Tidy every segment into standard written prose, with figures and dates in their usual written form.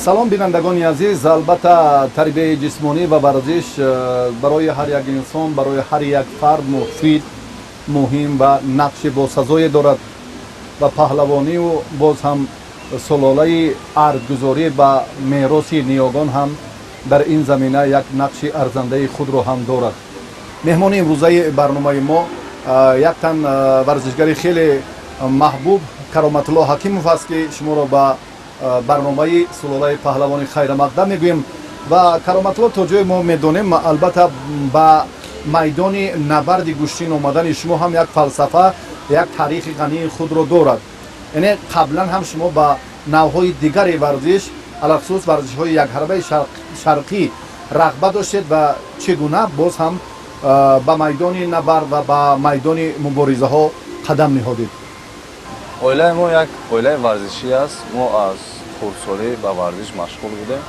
Салом, бинандагони азиз. Албатта, тарбияи ҷисмонӣ ва варзиш барои ҳар як инсон, барои ҳар як фард муфид, муҳим ва нақши босазое дорад ва паҳлавонию боз ҳам сулолаи арҷгузорӣ ба мероси ниёгон ҳам дар ин замина як нақши арзандаи худро ҳам дорад. Меҳмони имрӯзаи барномаи мо як тан варзишгари хеле маҳбуб Кароматулло Ҳакимов аст, ки шуморо ба барномаи сулолаи паҳлавони хайрамақдам мегӯем. Ва Кароматулло, то ҷое мо медонем, албатта, ба майдони набарди гӯштин омадани шумо ҳам як фалсафа, як таърихи ғании худро дорад. Яъне қаблан ҳам шумо ба навъҳои дигари варзиш, алахусус варзишҳои якҳарбаи шарқӣ рағбат доштед ва чӣ гуна боз ҳам ба майдони набард ва ба майдони муборизаҳо қадам ниҳодед? Оилаи мо як оилаи варзишӣ аст. Мо аз хурдсолӣ ба варзиш машғул будем.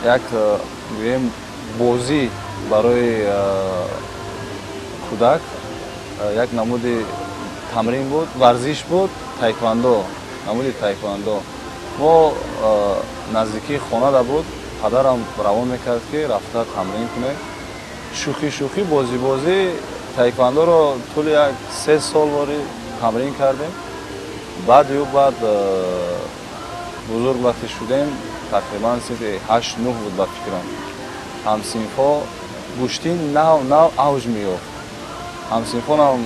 Як, гӯем, бозӣ барои кӯдак як намуди тамрин буд, варзиш буд, таэквондо, намуди таэквондо. Мо наздикии хонада буд, падарам равон мекард, ки рафта тамрин кунем. Шӯхӣ шӯхӣ, бозӣ бозӣ таэквондоро тӯли як 3 сол ворӣ тамрин кардем. Баъд ю баъд бузург вақте шудем, тақрибан синфи 8-9 буд ба фикрам, ҳамсинфҳо гӯштин нав нав авҷ меёфт, ҳамсинфонам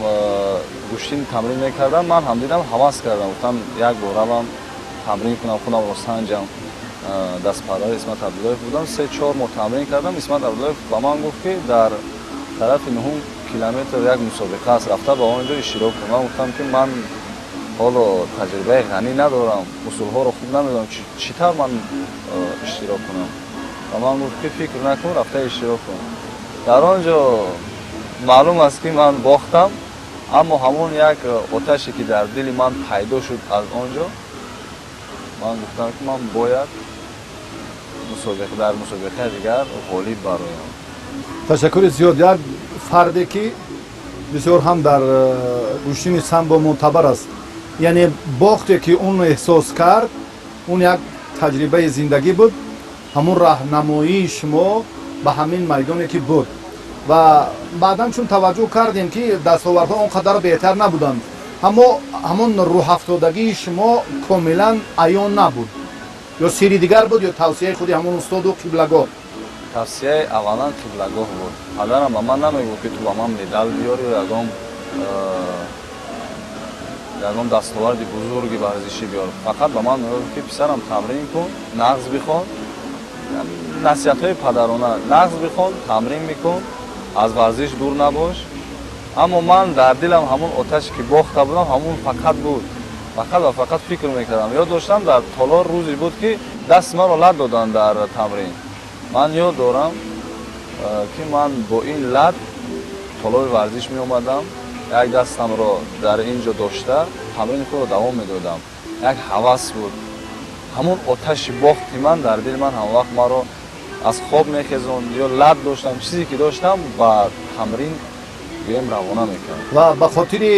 гӯштин тамрин мекардам, ман ҳам дидам, ҳавас кардам, гуфтам, як бор равам, тамрин кунам, худамро санҷам. Дастпарвари Исмат Абдуллоев будам, 3-4 моҳ тамрин кардам. Исмат Абдуллоев ба ман гуфт, ки дар тарафи нуҳум километр як мусобиқа аст, рафта ба он ҷо иштирок кун. Ман гуфтам, ки ман ҳоло таҷрибаи ғанӣ надорам, усулҳоро хуб намедонам, чӣ тавр ман иштирок кунам? Ба ман гуфт, ки фикр накун, рафта иштирок кун. Дар он ҷо маълум аст, ки ман бохтам, аммо ҳамон як оташе, ки дар дили ман пайдо шуд, аз он ҷо ман гуфтам, ки ман бояд дар мусобиқаи дигар ғолиб бароям. Ташаккури зиёд. Як фарде, ки бисёр ҳам дар гӯштини самбо мӯътабар аст, яъне бохте, ки он эҳсос кард, он як таҷрибаи зиндагӣ буд, ҳамун раҳнамоии шумо ба ҳамин майдоне, ки буд. Ва баъдан чун таваҷҷӯҳ кардем, ки дастовардҳо он қадар беҳтар набуданд, аммо ҳамон рӯҳафтодагии шумо комилан аён набуд. Ё сирри дигар буд, ё тавсияи худи ҳамон устоду қиблагоҳ? Тавсияи аввалан қиблагоҳ буд. Падарам ба ман намегуфт, ки ту ба ман медал биёр ё ягон дастоварди бузурги варзишӣ биёр. Фақат ба ман мегуфт, ки писарам, тамрин кун, нағз бихон. Насиҳатҳои падарона: нағз бихон, тамрин бикун, аз варзиш дур набош. Аммо ман дар дилам ҳамон оташе, ки бохта будам, ҳамон фақат буд, фақат ва фақат фикр мекардам. Ёд доштам, дар толор рӯзе буд, ки дасти маро лат доданд дар тамрин. Ман ёд дорам, ки ман бо ин лат толори варзиш меомадам, як дастамро дар ин ҷо дошта, тамрини худро давом медодам. Як ҳавас буд, ҳамон оташи бохти ман дар дили ман ҳамавақт маро аз хоб мехезонд. Ё лат доштам, чизе ки доштам, ба тамрин, гӯем, равона мекард. Ва ба хотири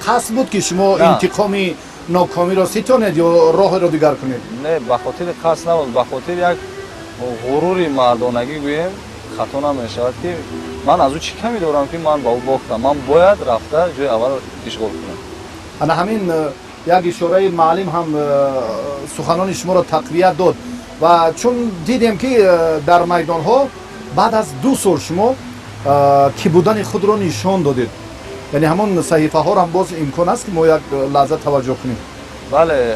қасд буд, ки шумо интиқоми нокомиро ситонед ё роҳеро дигар кунед? Не, ба хотири қасд набуд, ба хотири як ғурури мардонагӣ, гӯем, хато намешавад, ки ман аз ӯ чӣ каме дорам, ки ман ба ӯ бохтам, ман бояд рафта ҷои аввал ишғол кунам. Ана ҳамин. Як ишораи маълим ҳам суханони шуморо тақвият дод ва чун дидем, ки дар майдонҳо баъд аз 2 сол шумо кӣ будани худро нишон додед, яъне ҳамон саҳифаҳоро ҳам боз имкон аст, ки мо як лаҳза таваҷҷӯҳ кунем. Бале,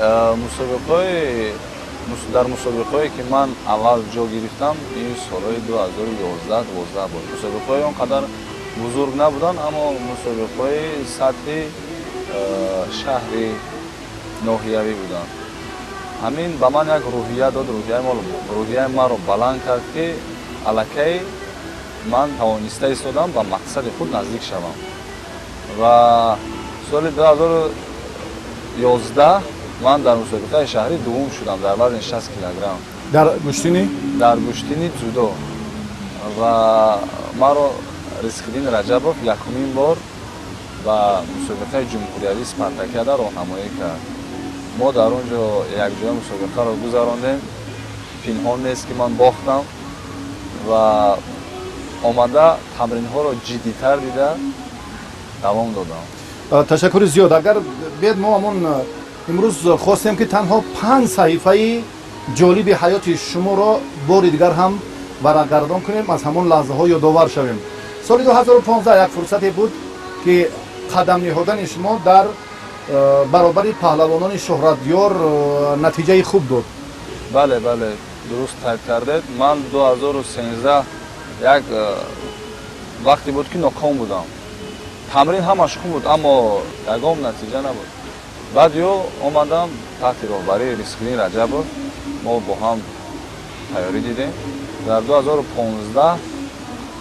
дар мусобиқаҳое, ки ман аввал ҷо гирифтам, ин солҳои 2011-12 буд. Мусобиқаҳои он қадар бузург набуданд, аммо мусобиқаҳои сатҳи шаҳри ноҳиявӣ буданд. Ҳамин ба ман як рӯҳия дод, рӯҳияи маро баланд кард, ки аллакай ман тавониста истодам ба мақсади худ наздик шавам. Ва соли 2011 ман дар мусобиқаи шаҳрӣ дуввум шудам дар вазни 60 килограмм. Дар гӯштини? Дар гӯштини дзюдо. Ва маро Ризқиддин Раҷабов якумин бор ба мусобиқаи ҷумҳуриявии спартакиада роҳнамоӣ кард. Мо дар он ҷо якҷоя мусобиқаро гузарондем. Пинҳон нест, ки ман бохтам ва омада тамринҳоро ҷиддитар дида давом додам. Ташаккури зиёд. Агар биед, мо ҳамон имрӯз хостем, ки танҳо 5 саҳифаи ҷолиби ҳаёти шуморо бори дигар ҳам варақгардон кунем, аз ҳамон лаҳзаҳо ёдовар шавем. Соли 2015 як фурсате буд, ки қадам ниҳодани шумо дар баробари паҳлавонони шӯҳратёр натиҷаи хуб дод. Бале, бале, дуруст қайд кардед. Ман 2013 як вақте буд, ки ноком будам. Тамрин ҳамаш хуб буд, аммо ягон натиҷа набуд. Баъд ё омадам таҳти роҳбарии Ризқиддин Раҷабов, мо бо ҳам тайёрӣ дидем. Дар 2015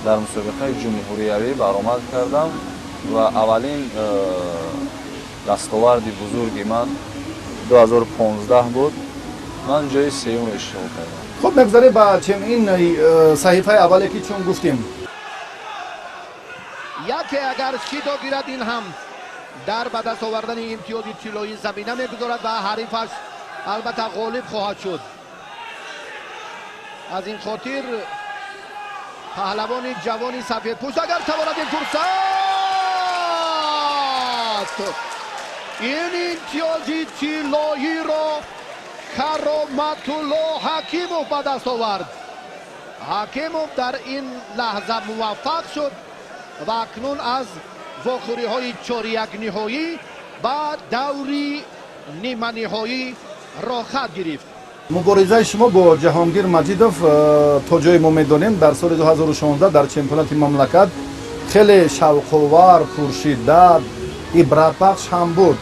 дар мусобиқаи ҷумҳуриявӣ баромад кардам ва аввалин дастоварди бузурги ман 2015 буд. Ман ҷои сеюмро ишғол кардам. Хуб, мегузарем ба ин саҳифаи аввале, ки чун гуфтем. Яке агар шидо гирад, ин ҳам дар ба даст овардани имтиёзи тиллоӣ замина мегузорад ва ҳарифаш албатта ғолиб хоҳад шуд. Аз ин хотир паҳлавони ҷавони сафедпӯшт агар тавонад ин фурсат, ин имтиёзи тиллоиро Кароматулло Ҳакимов ба даст овард. Ҳакимов дар ин лаҳза муваффақ шуд ва акнун аз вохӯриҳои чорякниҳоӣ ба даври ниманиҳоӣ роҳхат гирифт. Муборизаи шумо бо Ҷаҳонгир Маҷидов, то ҷое мо медонем, дар соли 2016 дар чемпионати мамлакат хеле шавқовар, пуршиддат, ибратбахш ҳам буд.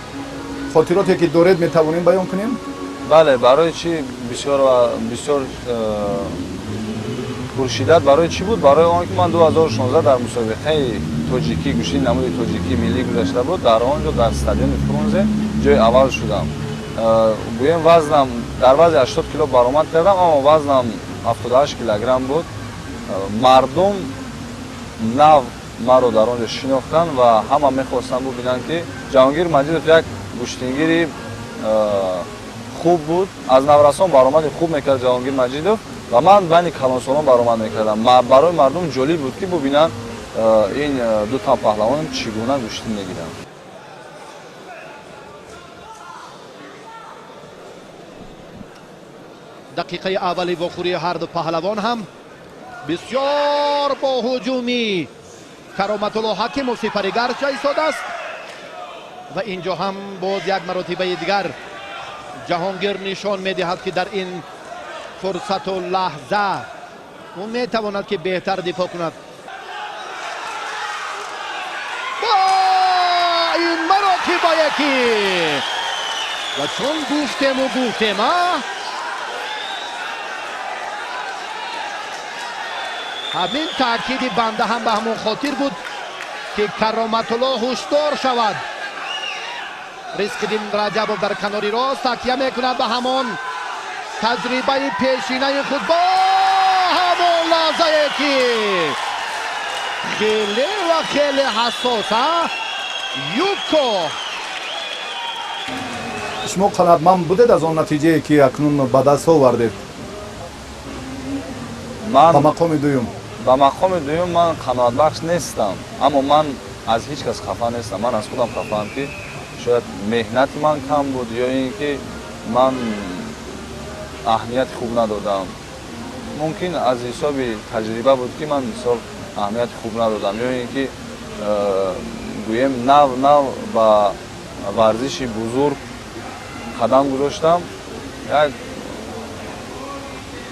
Хотироте, ки доред, метавонем баён кунем? Бале, барои чӣ бисёр бисёр пуршиддат барои чӣ буд? Барои он ки ман 2016 дар мусобиқаи тоҷикӣ, гӯштини намуди тоҷикӣ миллӣ гузашта буд, дар он ҷо дар стадиони Фрунзе ҷои аввал шудам. Гӯем, вазнам дар вазни 80 кило баромад кардам, аммо вазнам 78 килограмм буд. Мардум нав маро дар он ҷо шинохтанд ва ҳама мехостанд бубинанд, ки Ҷаҳонгир Маҷидов як гӯштингири хуб буд. Аз наврасон баромади хуб мекард Ҷаҳонгир Маҷидов ва ман байни калонсолон баромад мекардам. Барои мардум ҷолиб буд, ки бубинанд, ин ду тан паҳлавон чӣ гуна гӯштин мегиранд. Дақиқаи аввали вохӯрии ҳарду паҳлавон ҳам бисёр бо ҳуҷуми Кароматулло Ҳакимов сипарӣ гарча истодааст ва инҷо ҳам боз як маротибаи дигар Ҷаҳонгир нишон медиҳад, ки дар ин фурсату лаҳза ӯ метавонад, ки беҳтар дифоъ кунад. Ин маротибае ки ва чун гуфтему гуфтем, а ҳамин таъкиди банда ҳам ба ҳамон хотир буд, ки Кароматулло ҳушдор шавад. Ризқиддин Раҷабов дар канори рост такя мекунад ба ҳамон таҷрибаи пешинаи худ, бо ҳамон лаҳзае ки хеле ва хеле ҳассос, а юко. Шумо қаноатманд будед аз он натиҷае, ки акнун ба даст овардед? Ман ба мақоми дуюм. Ба мақоми дуюм ман қаноатбахш нестам, аммо ман аз ҳеҷ кас хафа нестам. Ман аз худам хафаам, ки Шояд меҳнати ман кам буд ё ин ки ман аҳамияти хуб надодам. Мумкин аз ҳисоби таҷриба буд, ки ман мисол аҳамияти хуб надодам, ё ин ки гӯем нав нав ба варзиши бузург қадам гузоштам, як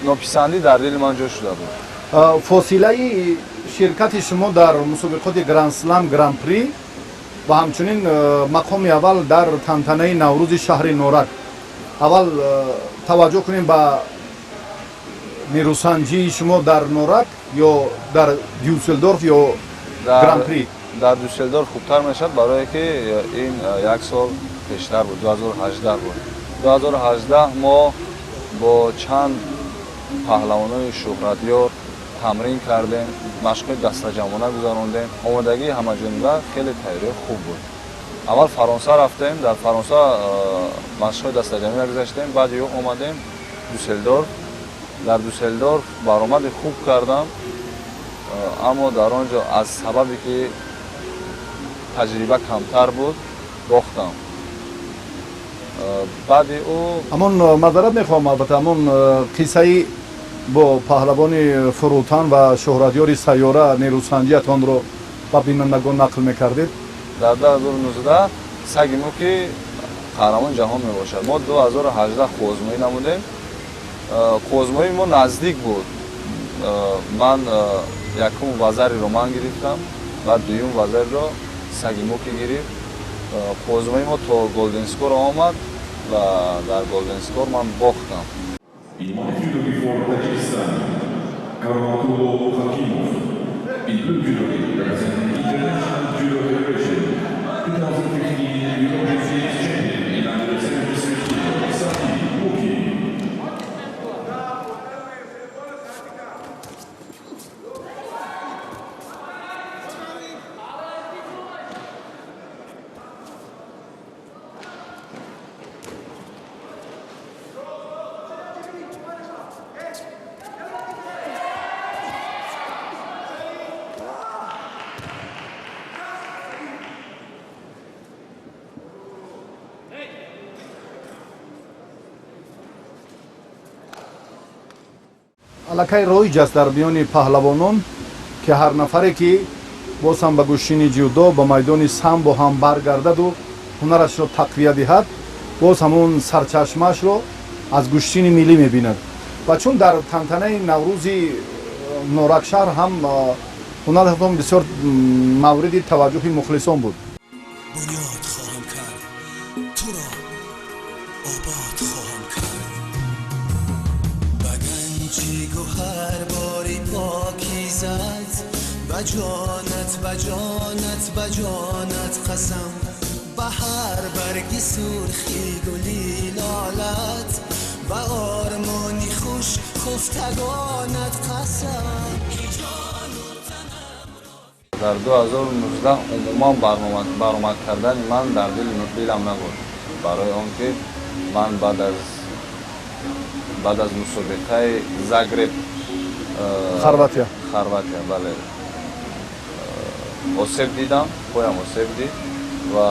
нописандӣ дар дили ман ҷо шуда буд. Фосилаи ширкати шумо дар мусобиқоти Гранд-слам, Гран-при ва ҳамчунин мақоми аввал дар тантанаи Наврӯзи шаҳри Норак. Аввал таваҷҷӯҳ кунем ба нерӯсанҷии шумо дар Норак ё дар Дюсселдорф ё Гран-при. Дар Дюсселдорф хубтар мешавад, барое ки ин як сол пештар буд, 2018 буд. 2018 мо бо чанд паҳлавонои шӯҳратёр тамрин кардем, машқҳои дастаҷамъона гузарондем. Омодагии ҳамаҷониба хеле тайёрии хуб буд. Аввал Фаронса рафтем, дар Фаронса машқҳои дастаҷамъиро гузаштем, баъди ё омадем Дюсселдорф. Дар Дюсселдорф баромади хуб кардам, аммо дар он ҷо аз сабабе ки таҷриба камтар буд, бохтам. Баъди ӯ Ҳамон, маъзарат мехоҳам, албатта, ҳамон қиссаи бо паҳлавони фурӯтан ва шӯҳратёри сайёра нерӯсанҷиятонро ба бинандагон нақл мекардед. Дар 2019 саги мо, ки қаҳрамони ҷаҳон мебошад, мо 2018 қувваозмоӣ намудем. Қувваозмоии мо наздик буд. Ман якум вазариро ман гирифтам ва дуюм вазариро саги мо ки гирифт. Қувваозмоии мо то golden score омад ва дар golden score ман бохтам. In white judogi for Tajikistan, Karomatullo Hakimov. In blue judogi, representing International Judo Federation, 2015 European Games champion in under 73 kilo, Saki Muki. Аллакай роиҷ аст дар миёни паҳлавонон, ки ҳар нафаре ки боз ҳам ба гӯштини ҷудо, ба майдони самбо ҳам баргардаду ҳунарашро тақвия диҳад, боз ҳамон сарчашмаашро аз гӯштини миллӣ мебинад. Ва чун дар тантанаи Наврӯзи Норакшаҳр ҳам ҳунаратон бисёр мавриди таваҷҷӯҳи мухлисон буд. Бунёд хоҳам кард, туро обод хоҳам кард, ба ганҷи гӯҳарбори покизат, ба ҷонат, ба ҷонат, ба ҷонат қасам, ба ҳар барги сурхи гули лолат, ба ормони хуш хуфтагонат қасам. Дар 2019 умуман баромад кардани ман дар дилам набуд, барои он ки ман баъд аз мусобиқаи Загреб, Хорватия. Хорватия, бале, осеб дидам, поям осеб дид ва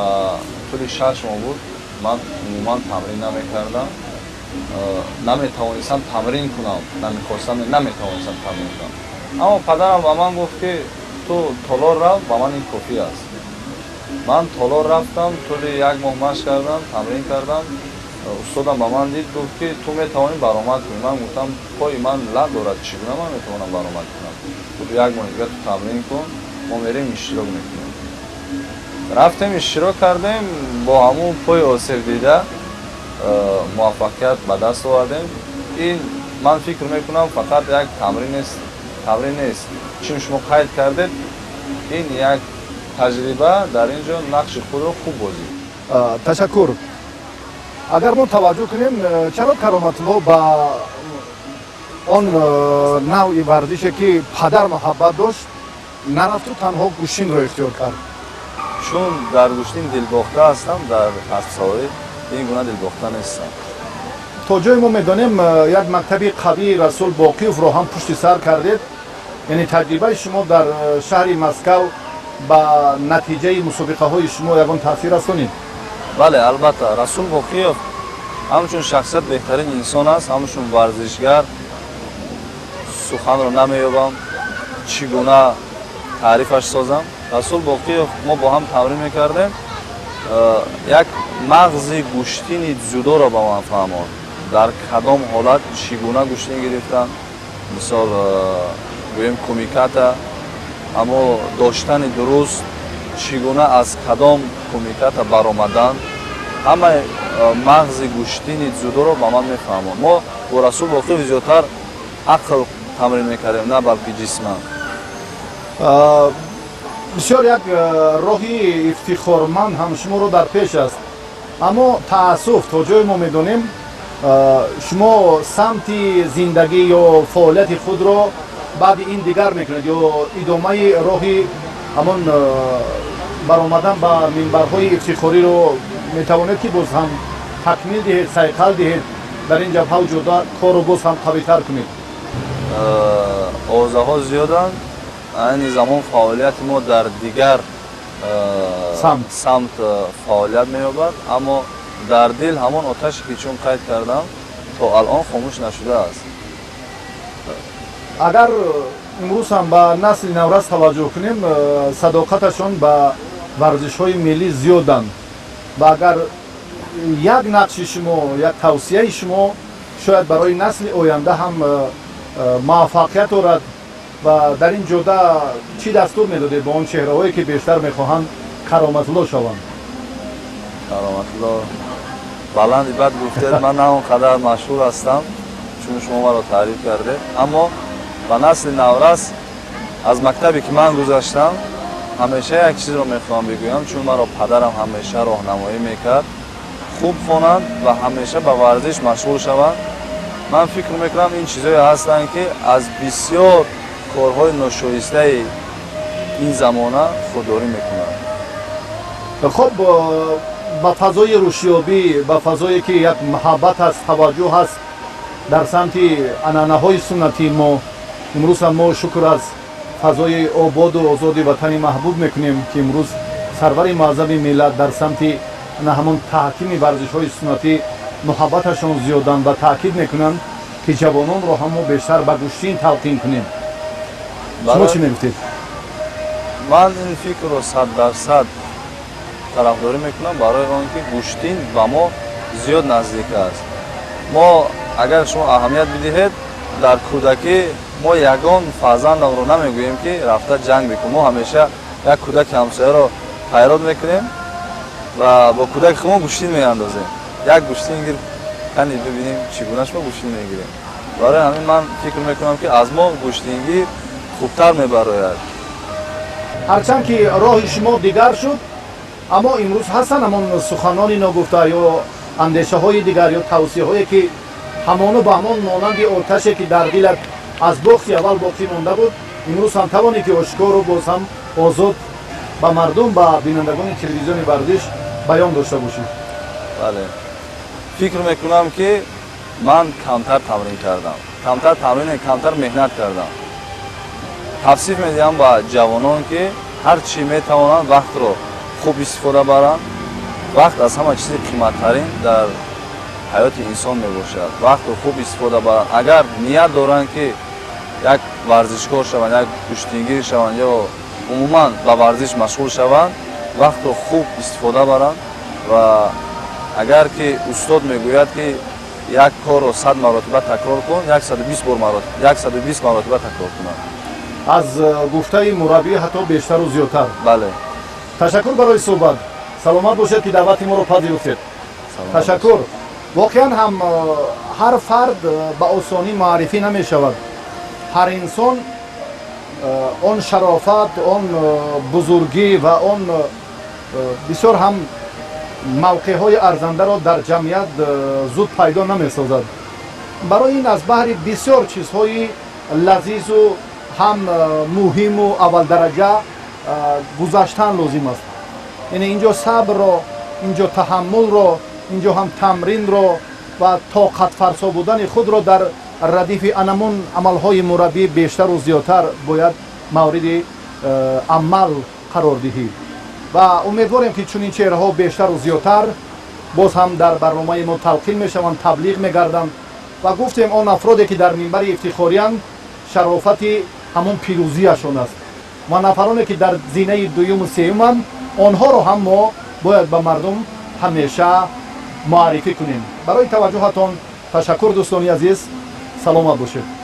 тӯли 6 моҳ буд ман умуман тамрин намекардам. Наметавонистам тамрин кунам, намехостам, наметавонистам тамрин кунам. Аммо падарам ба ман гуфт, ки ту толор рав, ба ман ин кофӣ аст. Ман толор рафтам, тӯли як моҳ машқ кардам, тамрин кардам. Устодам ба ман дид, гуфт, ки ту метавонӣ баромад кунӣ. Ман гуфтам, пои ман лат дорад, чӣ гуна ман метавонам баромад кунам? Гуфт, як моҳи дигар ту тамрин кун, мо мерем, иштирок мекунем. Рафтем, иштирок кардем, бо ҳамун пои осебдида муваффақият ба даст овардем. Ин ман фикр мекунам, фақат як тамрин нест, тамрин нест, чун шумо қайд кардед, ин як таҷриба дар ин ҷо нақши худро хуб бозид. Ташаккур. Агар мо таваҷҷӯҳ кунем, чаро Кароматулло ба он навъи варзише, ки падар муҳаббат дошт, нарафту танҳо гӯштинро ихтиёр кард? Чун дар гӯштин дилбохта ҳастам, дар аспсаворӣ ин гуна дилбохта нестам. То ҷое мо медонем, як мактаби қавии Расул Боқиевро ҳам пушти сар кардед. Яъне таҷрибаи шумо дар шаҳри Москав ба натиҷаи мусобиқаҳои шумо ягон таъсир расонид? Бале, албатта, Расул Боқиев ҳамчун шахсият беҳтарин инсон аст, ҳамчун варзишгар суханро намеёбам, чӣ гуна таърифаш созам. Расул Боқиев, мо бо ҳам тамрин мекардем, як мағзи гӯштини дзюдоро ба ман фаҳмонд, дар кадом ҳолат чӣ гуна гӯштин гирифтан, мисол гӯем, кумиката, аммо доштани дуруст, чӣ гуна аз кадом кумиката баромадан, ҳамаи мағзи гӯштини дзюдоро ба ман мефаҳмонд. Мо бо Расул Боқиев зиёдтар ақл тамрин мекардем, на балки ҷисман. Бисёр як роҳи ифтихорманд ҳам шуморо дар пеш аст, аммо таассуф, то ҷое мо медонем, шумо самти зиндагӣ ё фаъолияти худро баъди ин дигар мекунед ё идомаи роҳи ҳамон баромадан ба минбарҳои ифтихориро метавонед, ки боз ҳам такмил диҳед, сайқал диҳед, дар ин ҷабҳаву ҷода корро боз ҳам қавитар кунед? Овозаҳо зиёданд. Айни замон фаъолияти мо дар дигар самт фаъолият меёбад, аммо дар дил ҳамон оташе, ки чун қайд кардам, то алон хомӯш нашудааст. Агар имрӯз ҳам ба насли наврас таваҷҷӯҳ кунем, садоқаташон ба варзишҳои миллӣ зиёданд ва агар як нақши шумо, як тавсияи шумо шояд барои насли оянда ҳам муваффақият орад ва дар ин ҷода чӣ дастур медодед ба он чеҳраҳое, ки бештар мехоҳанд Кароматулло шаванд? Кароматулло баланди бад гуфтед. Ман на он қадар машҳур ҳастам, чун шумо маро таъриф кардед, аммо ба насли наврас аз мактабе, ки ман гузаштам, ҳамеша як чизро мехоҳам бигӯям, чун маро падарам ҳамеша роҳнамоӣ мекард: хуб хонанд ва ҳамеша ба варзиш машғул шаванд. Ман фикр мекунам, ин чизҳое ҳастанд, ки аз бисёр корҳои ношоистаи ин замона худдорӣ мекунанд. Хуб, ба фазои рушдёбӣ, ба фазое, ки як муҳаббат аст, таваҷҷӯҳ аст дар самти анъанаҳои суннатии мо, имрӯз ҳам мо шукр аз фазои ободу озоди ватани маҳбуб мекунем, ки имрӯз сарвари муаззами миллат дар самти на ҳамон таҳкими варзишҳои суннатӣ муҳаббаташон зиёданд ва таъкид мекунанд, ки ҷавононро ҳам мо бештар ба гӯштин талқин кунем. Шумо чӣ мегуфтед? Ман ин фикрро 100% тарафдорӣ мекунам, барои он ки гӯштин ба мо зиёд наздик аст. Мо, агар шумо аҳамият бидиҳед, дар кӯдакӣ мо ягон фарзандамро намегӯем, ки рафта ҷанг бикун. Мо ҳамеша як кӯдаки ҳамсояро ҳайрот мекунем ва бо кӯдаки худмон гӯштин меандозем: як гӯштин гир, кани бибинем, чӣ гуна шумо гӯштин мегирем. Барои ҳамин ман фикр мекунам, ки аз мо гӯштингир хубтар мебарояд. Ҳарчанд ки роҳи шумо дигар шуд, аммо имрӯз ҳастанд ҳамон суханони ногуфта ё андешаҳои дигар ё тавсияҳое, ки ҳамону ба ҳамон монанди оташе, ки дар дилат аз бохти аввал боқӣ монда буд, имрӯз ҳам тавонӣ, ки ошкору боз ҳам озод ба мардум, ба бинандагони телевизиони варзиш баён дошта бошӣ? Бале, фикр мекунам, ки ман камтар тамрин кардам, камтар тамрин, камтар меҳнат кардам. Тавсиф медиҳам ба ҷавонон, ки ҳар чӣ метавонанд, вақтро хуб истифода баранд. Вақт аз ҳама чизи қиматтарин дар ҳаёти инсон мебошад. Вақтро хуб истифода баранд. Агар ният доранд, ки як варзишкор шаванд, як гӯштингир шаванд ё умуман ба варзиш машғул шаванд, вақтро хуб истифода баранд. Ва агар ки устод мегӯяд, ки як корро 100 маротиба такрор кун, 120 бор, 120 маротиба такрор кунанд. Аз гуфтаи мураббӣ ҳатто бештару зиёдтар. Бале. Ташаккур барои суҳбат. Саломат бошед, ки даъвати моро пазируфтед. Ташаккур. Воқеан ҳам ҳар фард ба осонӣ муаррифӣ намешавад. Ҳар инсон он шарофат, он бузургӣ ва он бисёр ҳам мавқеъҳои арзандаро дар ҷамъият зуд пайдо намесозад. Барои ин аз баҳри бисёр чизҳои лазизу ҳам муҳиму аввалдараҷа гузаштан лозим аст. Яъне инҷо сабрро, инҷо таҳаммулро, инҷо ҳам тамринро ва тоқатфарсо будани худро дар радифи анамун амалҳои мураббӣ бештару зиёдтар бояд мавриди амал қарор диҳӣ. Ва умедворем, ки чунин чеҳраҳо бештару зиёдтар. Боз ҳам дар барномаи мо талқин мешаванд, таблиғ мегарданд. Ва гуфтем, он афроде ки дар минбари ифтихорианд, шарофати ҳамон пирӯзиашон аст ва нафароне ки дар зинаи дуюму сеюманд, онҳоро ҳам мо бояд ба мардум ҳамеша муаррифӣ кунем. Барои таваҷҷӯҳатон ташаккур, дӯстони азиз, саломат бошед.